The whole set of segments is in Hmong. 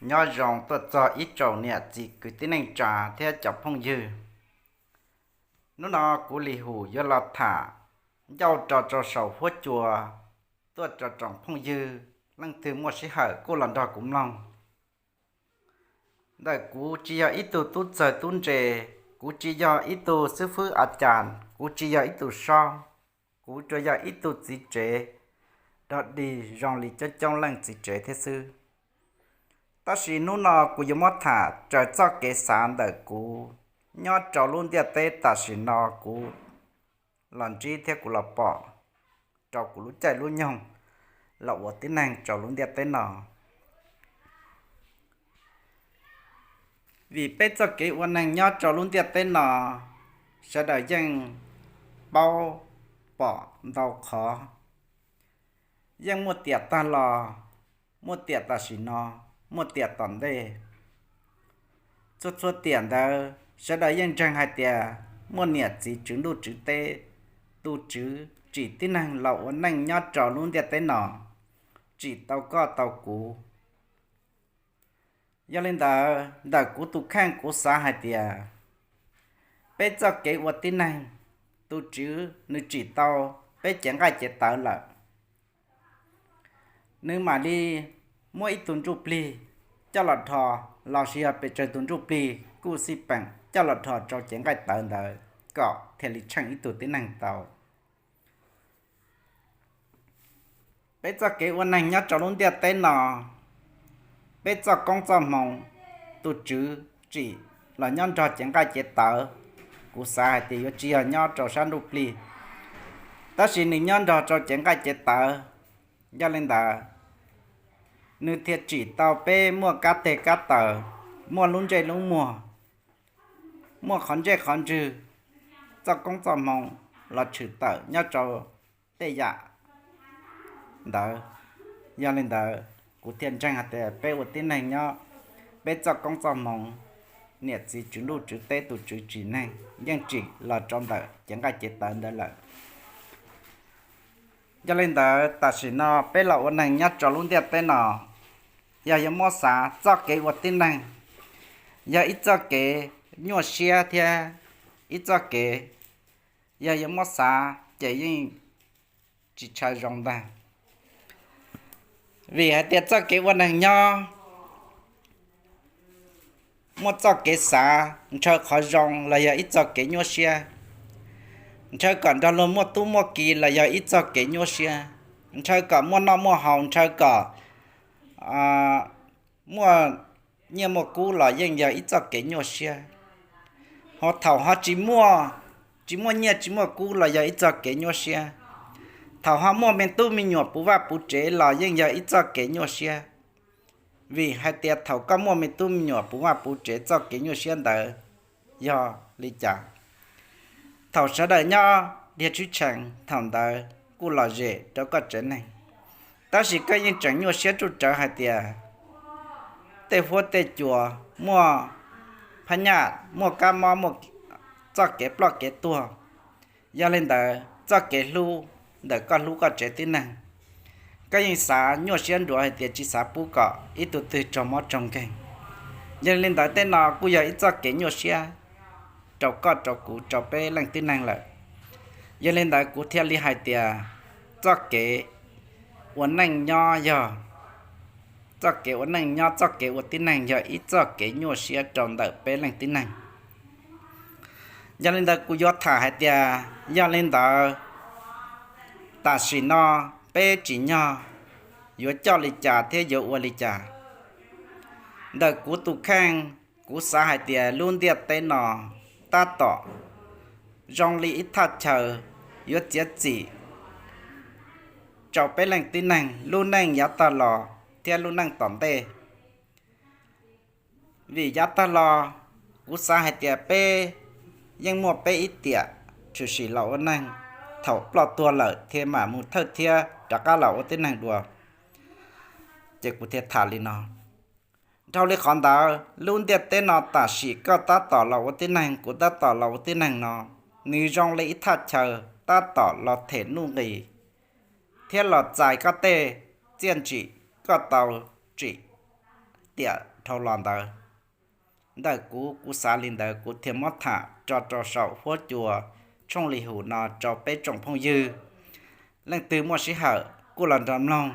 Nyob zoo tuaj txog ib tsoom niam txiv kwv tij neej tsa thiab cov phooj ywg. Hnub no kuv Lis Hum yuav los tham ncauj rau rau saum huab cua tuaj rau tsoom phooj ywg leej twg muaj sij hawm kuj los nrog kuv mloog. Ntawm kuv tsis yog ib tug tub txawg tub ntse, kuv tsis yog ib tug xib fwb a cas, kuv tsis yog ib tug sob, kuv tsuas yog ib tug txiv tsev dog dig zoo li coob coob leej txiv tsev thiab xwb. Tab sis hnub no kuv yuav muab tham raws txoj kev xav ntawm kuv nyob rau lub ntiaj teb tam sim no kuv los ntsib thiab kuv los pom rau kuv lub caij lub nyoog los ua tib neeg rau lub ntiaj teb no. Vim peb txoj kev ua neeg nyob rau lub ntiaj teb no, sawv daws yeej paub pom ntau qhov, yeej muaj tiam tag los, muaj tiam tam sim no, muaj tiam tom ntej. Txhua txhua tiam ntawd sawv daws yeej ntseeg hais tias muaj niam txiv tswv ntuj tswv teb, tus tswv tsim tib neeg los ua neej nyob rau lub ntiaj teb no, tsim tau koj tau kuv. Yog li ntawd ntawm kuv tus kheej kuv xav hais tias peb txoj kev ua tib neeg, tus tswv nws tsim tau peb cev nqaij cev tawv lawm, nws mam li muab ib tug ntsuj plig coj los dhos los sis yog pes tsawg tus ntsuj plig kuj xij peem coj los dhos rau cev nqaij tawv ntawd kom thiaj li tsheej ib tug tib neeg tau. Peb txoj kev ua neeg nyob rau lub ntiaj teb no, peb txoj koob txoj hmoov, tus tswv tsim los nyob nrog cev nqaij cev tawv, kuv xav hais tias yuav tsis yog nyob rau sab ntuj plig, tab sis nws nyob nrog rau cev nqaij cev tawv. Yog li ntawd, nws thiaj tsim tau peb muaj kab teg kab taws, muaj lub ntsej lub muag, muaj qhov ntsej qhov ntswg, txoj koob txoj hmoov los tshwm tawm nyob rau tej yam ntawd. Yog li ntawd, kuv thiaj ntseeg hais tias peb ua tib neeg nyob, peb txoj koob txoj hmoov, niam txiv tswv ntuj tswv teb tus tswv tsim neeg yeej tsim los rau ntawm cev nqaij cev tawv ntawd lawm. Yog li ntawd tam sim no peb los ua neeg nyob rau lub ntiaj teb no, yog yuav muab xav txoj kev ua tib neeg, yog ib txoj kev nyuaj siab thiab ib txoj kev, yog yuav muab xav ces yeej tsis tshaj zoo ntag. Vim hais tias txoj kev ua neeg nyob, muaj txoj kev xav ntshaw qhov zoo los yog ib txoj kev nyuaj siab, ntshaw kom nrog luag muaj tub muaj ki los yog ib txoj kev nyuaj siab, ntshaw kom muaj noj muaj haus, ntshaw kom muaj nyiaj muaj kub los yeej yog ib txoj kev nyuaj siab. Ho thaum ho tsis muaj, tsis muaj nyiaj tsis muaj kub los yog ib txoj kev nyuaj siab. Thaum ho muaj me tub me nyuam puv vaj puv tsev los yeej yog ib txoj kev nyuaj siab. Vim hais tias thaum koj muaj me tub me nyuam puv vaj puv tsev txoj kev nyuaj siab ntawd yog li cas? Thaum sawv daws nyob dhia tshwj tshee thaum ntawd kuj lom zem rau koj tsev neeg, tab sis koj yeej tseem nyuaj siab ruj rawv hais tias tej huab tej cua muaj phab nyaj, muaj kab mob, muaj txoj kev ploj kev tuag. Yog li ntawd txoj kev hlub ntawm koj hlub koj tsev tib neeg, koj yeej xav nyuaj siab nruav hais tias tsis xav pub kom ib tug twg raug mob raug nkeeg. Yog li ntawd tej no kuj yog ib txoj kev nyuaj siab rau koj rau kuv rau peb leej tib neeg lawm. Yog li ntawd kuv thiaj li hais tias txoj kev ua neej nyob yog, txoj kev ua neej nyob txoj kev ua tib neeg yog ib txoj kev nyuaj siab rau ntawm peb leej tib neeg. Yog li ntawd kuv yuav tham hais tias yog li ntawd tam sim no peb tsim nyog yuav coj li cas thiab yuav ua li cas. Ntawm kuv tus kheej, kuv xav hais tias lub ntiaj teb no tab tom zoo li ib thaj chaw yuav txiav txim rau peb leej tib neeg lub neej yav tag los thiab lub neej tom ntej. Vim yav tag los kuv xav hais tias peb yeej muaj peb ib tiam tshwm sim los ua neeg, thaum ploj tuag lawm thiaj mam mus thawj thiab rov qab los ua tib neeg dua. Ces kuv thiaj tham li no. Dhau li qhov ntawd lub ntiaj teb no tam sim koj tab tom los ua tib neeg, kuv tab tom los ua tib neeg no, nws zoo li ib thaj chaw tab tom los them nuj nqis thiab los txais koj tej txiaj ntsim koj tau tsim tiam dhau los ntawd. Ntawm kuv, kuv xav li ntawd kuv thiaj muab tham tso rau saum huab cua Tshooj Lis Hum no rau peb tsoom phooj ywg. Leej twg muaj sij hawm kuj los nrog mloog,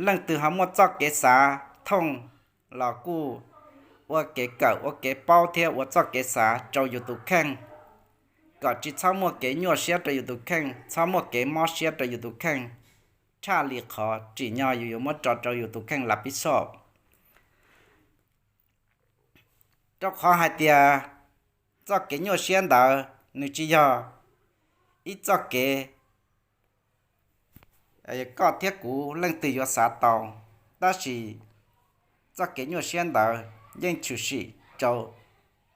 leej twg ho muaj txoj kev xav thooj los kuj ua kev kawm ua kev paub thiab ua txoj kev xav rau yus tus kheej, kom tsis txhob muaj kev nyuaj siab rau yus tus kheej, txhob muaj kev mob siab rau yus tus kheej, tshaj li qhov tsim nyog yus yuav muab tso rau yus tus kheej lav pib xoj. Rau qhov hais tias txoj kev nyuaj siab ntawd nws tsis yog ib txoj kev koj thiab kuv leej twg yuav xav tau, tab sis txoj kev nyuaj siab ntawd yeej tshwm sim rau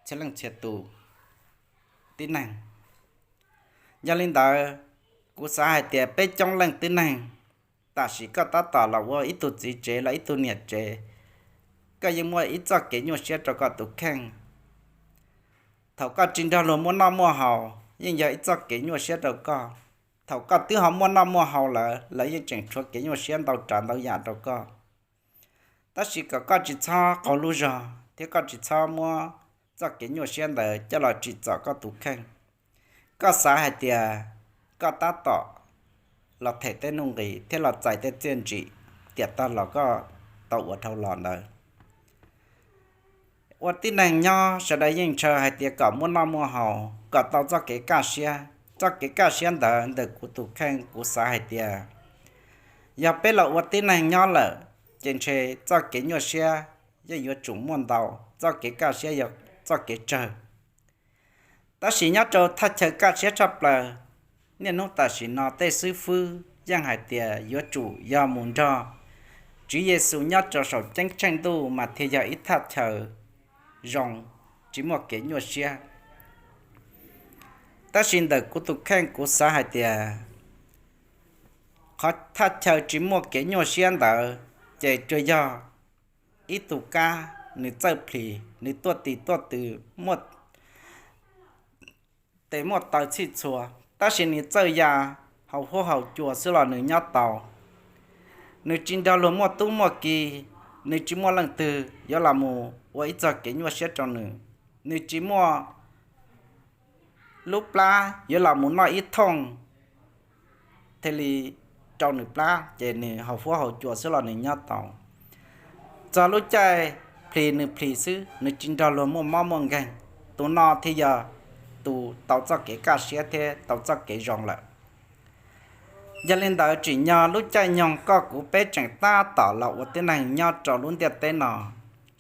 txhia leej txhia tus tib neeg. Yog li ntawd, kuv xav hais tias peb coob leej tib neeg, tam sim koj tab tom los ua ib tug txiv tsev los ib tug niam tsev, koj yeej muaj ib txoj kev nyuaj siab rau koj tus kheej. Thaum koj tsis nrog luag muaj noj muaj haus yeej yog ib txoj kev nyuaj siab rau koj. Thaum koj twb ho muaj noj muaj haus lawm, lawv yeej tseem tshuav kev nyuaj siab ntau tsav ntau yam rau koj. Tab sis kom koj tsis txhob qaug lub zog thiab koj tsis txhob muab txoj kev nyuaj siab ntawd coj los tsim txom koj tus kheej. Koj xav hais tias koj tab tom los them tej nuj nqis thiab los txais tej txiaj ntsim tiam tag los koj tau ua dhau los ntawd. Ua tib neeg nyob sawv daws yeej ntshaw hais tias kom muaj noj muaj haus, kom tau txoj kev kaj siab. Txoj kev kaj siab ntawd ntawm kuv tus kheej kuv xav hais tias yog peb los ua tib neeg nyob lawm, ces ntshe txoj kev nyuaj siab yeej yuav tsum muaj ntau, txoj kev kaj siab yog txoj kev tsawg. Tab sis nyob rau thaj chaw kaj siab tshaj plaws niaj hnub tam sim no tej xib fwb yeej hais tias yuav tsum yog mus nrog Tswv Yexus nyob rau saum ceeb tsheej ntuj mas thiaj yog ib thaj chaw zoo, tsis muaj kev nyuaj siab. Tab sis ntawm kuv tus kheej kuv xav hais tias qhov thaj chaw tsis muaj kev nyuaj siab ntawd ces tsuas yog ib tug kab nws txawj plhis, nws tuaj tis tuaj tw, muaj tes muaj taw txhij txhua, tab sis nws txawj ya haus huab haus cua xwb los nws nyob tau. Nws tsis nrog luag muaj tub muaj ki, nws tsis muaj leej twg yuav los mus ua ib txoj kev nyuaj siab rau nws. Nws tsis muaj lub plab yuav los mus noj ib thooj thiaj li rau nws plab, ces nws haus huab haus cua xwb los nws nyob tau. Txog lub caij plhis nws plhis xwb, nws tsis nrog luag muaj mob muaj nkeeg. Tus no thiaj yog tus tau txoj kev kaj siab thiab tau txoj kev zoo lawm. Yog li ntawd tsim nyog lub caij nyoog koj kuv peb tseem tab tom los ua tib neeg nyob rau lub ntiaj teb no,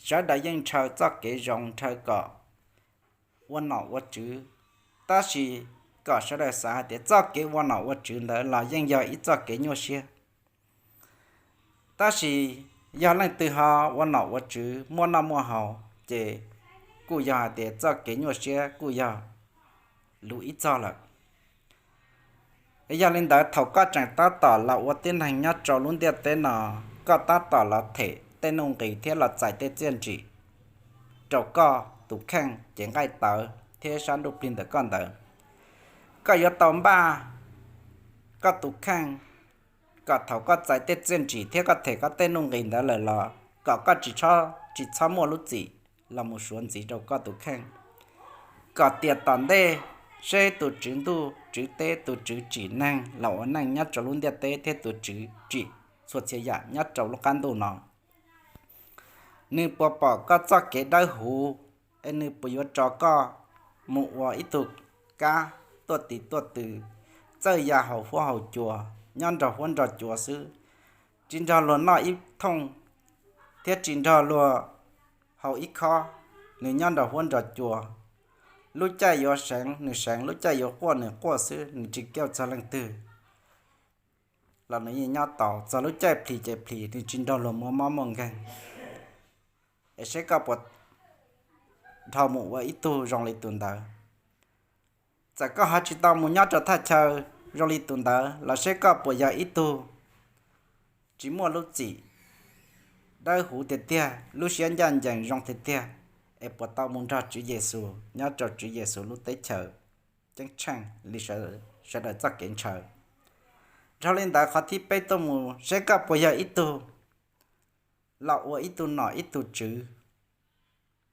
sawv daws yeej ntshaw txoj kev zoo ntshaw kom ua nom ua tswv, tab sis kom sawv daws xav hais tias txoj kev ua nom ua tswv ntawd los yeej yog ib txoj kev nyuaj siab. Tab sis yog leej twg ho ua nom ua tswv muaj noj muaj haus, ces kuj yog hais tias txoj kev nyuaj siab kuj yog luv ib txog lawm. Yog li ntawd thaum koj tseem tab tom los ua tib neeg nyob rau lub ntiaj teb no, koj tab tom los them tej nuj nqis thiab los txais tej txiaj ntsim rau koj tus kheej cev nqaij tawv thiab sab ntuj plig ntawm koj ntawd, koj yuav tau npaj koj tus kheej kom thaum koj txais tej txiaj ntsim thiab koj them koj tej nuj nqis ntawd lawm los kom koj tsis txhob, tsis txhob muaj lub txim los mus suav ntxiv rau koj tus kheej. Kom tias tom ntej seb tus tswv ntuj tswv teb, tus tswv tsim neeg los ua neej nyob rau lub ntiaj teb thiab tus tswv tsim txhua txhia yam nyob rau lub qab ntuj no, nws puas pom koj txoj kev dawb huv, es nws puas yuav tso koj mus ua ib tug kab tuaj tis tuaj tw, txawj ya haus huab haus cua, nyob nrog huab nrog cua xwb, tsis nrog luag noj ib thooj thiab tsis nrog luag haus ib khob, nws nyob nrog huab nrog cua. Lub caij yuav seev nws seev, lub caij yuav quaj nws quaj xwb, nws tsis kiaj txog leej twg los nws yeej nyob tau. Txog lub caij plhis ces plhis, nws tsis nrog luag muaj mob muaj nkeeg. Es seb koj puas dhau mus ua ib tug zoo li tus ntawd. Txawm koj ho tsis tau mus nyob rau thaj chaw zoo li tus ntawd los seb koj puas yog ib tug tsis muaj lub txim, dawb huv tiag tiag, lub siab ncaj ncees zoo tiag tiag, es puas tau mus nrog Tswv Yexus nyob rau Tswv Yexus lub teb chaws ceeb tsheej li sawv daws txoj kev ntshaw. Dhau li ntawd qhov thib peb tuaj mus seb koj puas yog ib tug los ua ib tug nom ib tug tswv,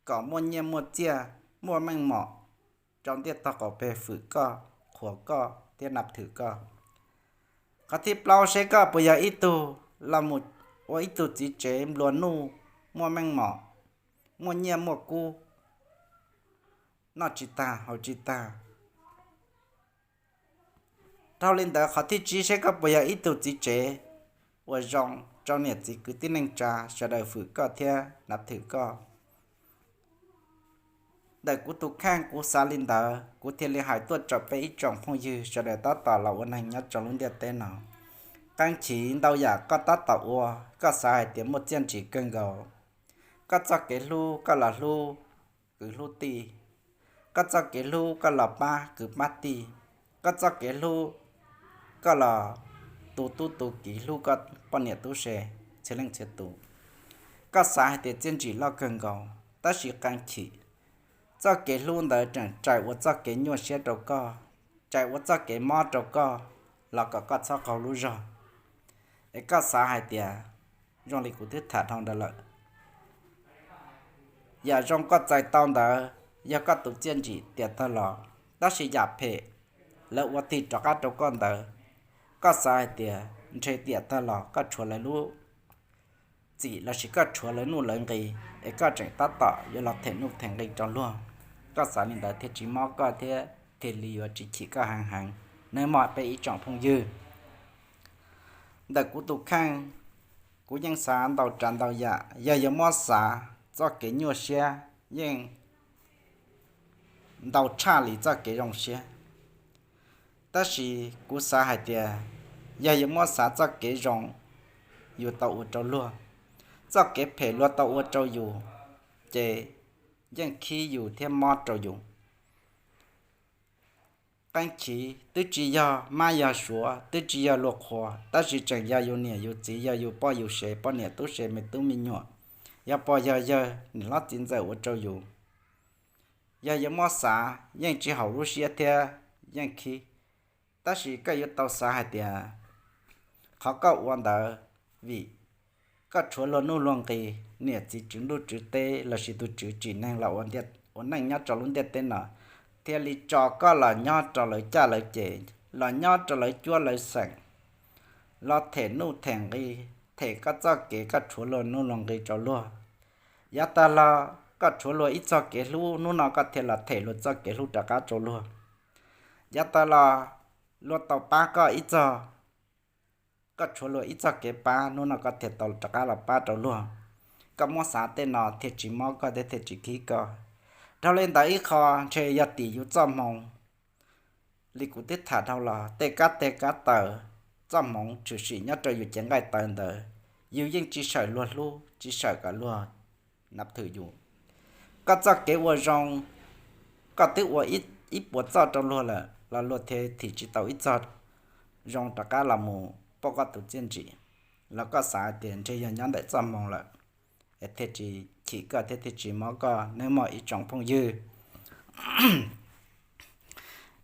kom muaj nyiaj muaj txiaj, muaj meej mom rau ntiaj tog qaum peg fwm koj, qhuas koj thiab nab thwm koj. Qhov thib plaub, seb koj puas yog ib tug los mus ua ib tug txiv tsev nplua nuj, muaj meej mom, muaj nyiaj muaj kub, noj tsis tag haus tsis tag. Dhau li ntawd, qhov thib tsib, seb koj puas yog ib tug txiv tsev uas zoo rau niam txiv kwv tij neej tsa sawv daws fwm koj thiab nab thwm koj. Ntawm kuv tus kheej kuv xav li ntawd, kuv thiaj li hais tuaj rau peb ib tsoom phooj ywg sawv daws tab tom los ua neeg nyob rau lub ntiaj teb no. Qee chim ntau yam koj tab tom ua, koj xav hais tias muaj txiaj ntsig kawg nkaus. Koj txoj kev hlub, koj los hlub kwv hlub tij, koj txoj kev hlub, koj los pab kwv pab tij, koj txoj kev hlub, koj los tu tub tu kiv hlub koj poj niam tub se, txhia leej txhia tus. Koj xav hais tias txiaj ntsig loj kawg nkaus, tab sis qee chim txoj kev hlub ntawd tseem rais ua txoj kev nyuaj siab rau koj, rais ua txoj kev mob rau koj, los kom koj txhob qaug lub zog. Es koj xav hais tias zoo li kuv twb tham dhau ntawd lawm, yam zoo koj txais tau ntawd yog koj tus txiaj ntsig tiam tag los, tab sis yam phem lawv ua tig rov qab rau koj ntawd, koj xav hais tias ntshe tiam tag los koj tshuav lawv lub txim lossis koj tshuav lawv nuj lawv nqi, es koj tseem tab tom yuav los them nuj them nqi rau luag. Koj xav li ntawd thiaj tsis mob koj thiab thiaj li yuav tsis chim koj heev heev nawb mog peb ib tsoom phooj ywg. Ntawm kuv tus kheej, kuv yeej xav ntau tsav ntau yam, yog yuav muab xav txoj kev nyuaj siab yeej ntau tshaj li txoj kev zoo siab. Tab sis kuv xav hais tias yog yuav muab xav txoj kev zoo yus tau ua rau luag, txoj kev phem luag tau ua rau yus, ces yeej khib yus thiab mob rau yus. Qee chim twb tsis yog mab yog suav, twb tsis yog luag qhuas, tab sis tseem yog yus niam yus txiv, yog yus poj yus sev, poj niam tub se, me tub me nyuam, yog pog yog yawg, niam hlob txiv ntxawm ua rau yus. Yog yuav muab xav yeej tsis haum lub siab thiab yeej khib. Tab sis koj yuav tau xav hais tias qhov koj ua ntawd vim koj tshuav luag nuj luag nqi, niam txiv tswv ntuj tswv teb lossis tus tswv tsim neeg los ua neej nyob rau lub ntiaj teb no, thiaj li tso koj los nyob rau lawv caj lawv ces, los nyob rau lawv cuab lawv xeem, los them nuj them nqi, them koj txoj kev koj tshuav luag nuj luag nqi rau luag. Yav tag los koj tshuav luag ib txoj kev hlub, hnub no koj thiaj los them luag txoj kev hlub rov qab rau luag. Yav tag los luag tau pab koj ib txoj, koj tshuav luag ib txoj kev pab, hnub no koj thiaj tau rov qab los pab rau luag. Koj muab xav tej no thiaj tsis mob koj thiab thiaj tsis khib koj. Dhau li ntawd ib qho, ntshe yog tim yus txoj hmoo. Li kuv twb tham dhau los, tej kab teg kab taw, txoj hmoov tshwm sim nyob rau yus cev nqaij tawv ntawd, yus yeej tsis sawm luag hlub, tsis sawm kom luag nab thwm yus. Koj txoj kev ua zoo, koj twb ua ib puas txoj rau luag lawm los luag thiaj thim tsis tau ib txoj zoo rov qab los mus pauj koj tus txiaj ntsig, los koj xav hais tias ntshe yog nyob ntawm txoj hmoo lawm, es thiaj tsis chim koj thiab thiaj tsis mob koj nawb mog ib tsoom phooj ywg.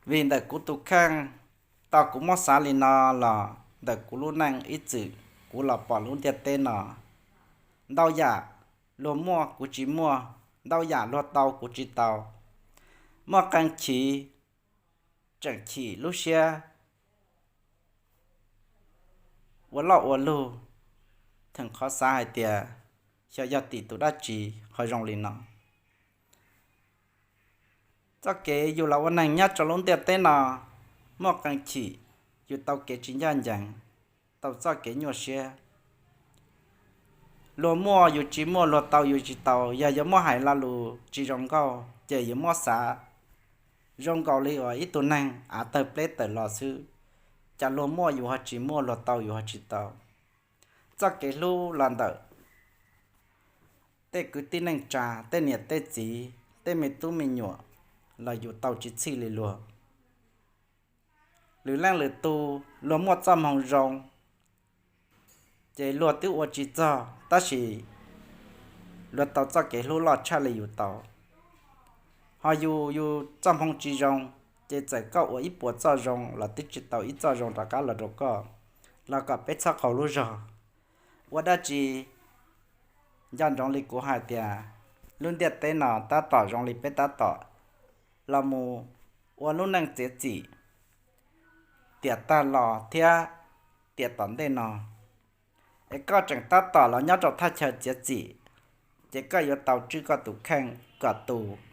Vim ntawm kuv tus kheej, tau kuv muab xav li no los ntawm kuv lub neej ib txwm kuv los pom lub ntiaj teb no, ntau yam luag muaj kuv tsis muaj, ntau yam luag tau kuv tsis tau. Muaj qee chim tseem chim lub siab ua loj ua lug, theem qhov xav hais tias xyov yog tim tus dab tsi ho zoo li no. Txoj kev yus los ua neeg nyob rau lub ntiaj teb no, muaj qee chim yus tau kev tsis ncaj ncees, tau txoj kev nyuaj siab. Luag muaj yus tsis muaj, luag tau yus tsis tau, yog yuav muab hais lo lus tsis zoo nkauj ces yuav muab xav zoo nkaus li uas ib tug neeg av tawg pleb tawm los xwb. Cas luag muaj yus ho tsis muaj, luag tau yus ho tsis tau. Txoj kev hlub los ntawm tej kwv tij neej tsa, tej niam tej txiv, tej me tub me nyuam los yus tau tsis txhij li luag. Lwm leej lwm tus luag muaj txoj hmoo zoo, ces luag twb ua tsis txog tab sis luag tau txoj kev hlub loj tshaj li yus tau. Ho yus, yus txoj hmoo tsis zoo, ces txawm koj ua ib puas txoj zoo los twb tsis tau ib txoj zoo rov qab los rau koj. Los kom peb txhob qaug lub zog. Ua dab tsi nco ntsoov li kuv hais tias lub ntiaj teb no tab tom zoo li peb tab tom los mus ua lub neej txiav txim tiam tag los thiab tiam tom ntej no. Es koj tseem tab tom los nyob rau thaj chaw txiav txim, ces koj yuav tau tswj koj tus kheej kom tus